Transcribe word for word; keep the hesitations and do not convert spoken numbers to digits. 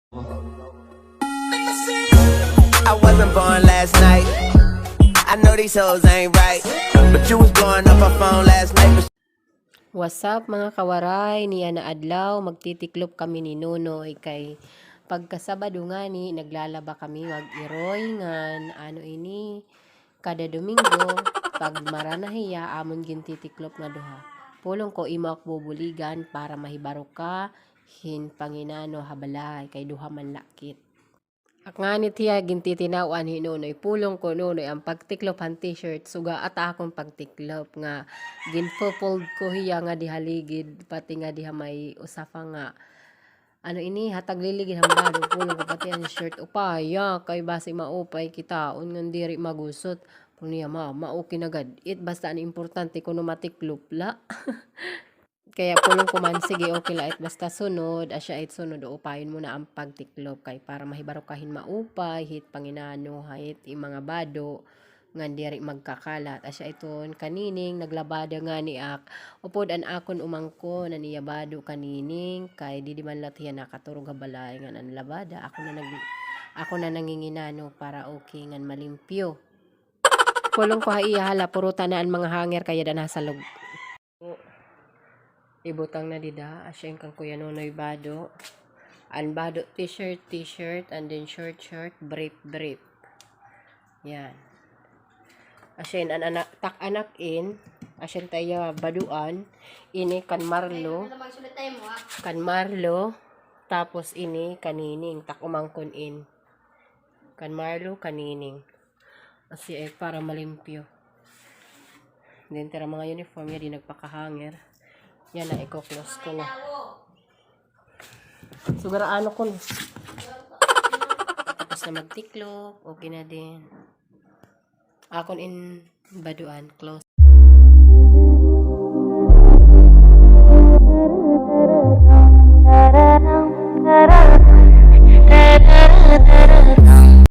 I wasn't born last night. I know these hoes ain't right, but you was blowing up her phone last night. What's up, mga kawaray? Niyan na adlaw, magtitiklop kami ni Nonoy kay pagkasabado ngani, naglalaba kami mag-iroy ngan, ano ini, kada Domingo, pag marana hiya, amon gintitiklop nga duha. Pulong ko imo ak bubuligan para mahibaro ka hin panginano ha balay, kay duha man lakit. Ak ngani hiya gintitinaw-an hi Nonoy. Pulong ko, Nonoy, an pagtiklop han t-shirt, suga ata akon pagtiklop nga ginpo-fold ko hiya ngadi ha ligid, pati ngadi ha may usa pa nga, ano ini, ha tagliligid han bado. Pulong ko pati an shirt, upaya, kay basi maupay kitaon ngan diri magusot. Pulong niya, mama, okay na gad it, basta an importante kuno matiklop la. Kaya pulong ko man, sige, okay la it, basta sunod, asya it sunod, uupayon mo na an pagtiklop kay para mahibaro ka hin maupay hit panginano hit im mga bado ngan diri magkakalat. Asya iton kanining naglabada ngani ak, upod an akon umangkon an iya bado kanining kay didi man la hiya nakaturog ha balay ngan an labada ako na nag-, ako na nanginginano para okay ngan malimpyo. Pulong ko ha iya, hala, puruta na an mga hanger kay ada na ha salog. Ibutang na dida, asya in kan Kuya Nonoy bado. An bado t-shirt, t-shirt, and then short, short, brief, brief. Yan. Asya in an anak, tak-an ak in, asya in ta iya baduan, ini kan Marlo, kan Marlo, tapos ini kanining, tak umangkon in. Kan Marlo, kanining. Asya, eh, para malimpyo. Then, tira mga uniform niya, di nagpakahanger. Yan na, iko-close ko na. Sugar, ano ko na. Tapos na magtiklop, okay na din. Akon in baduan, close.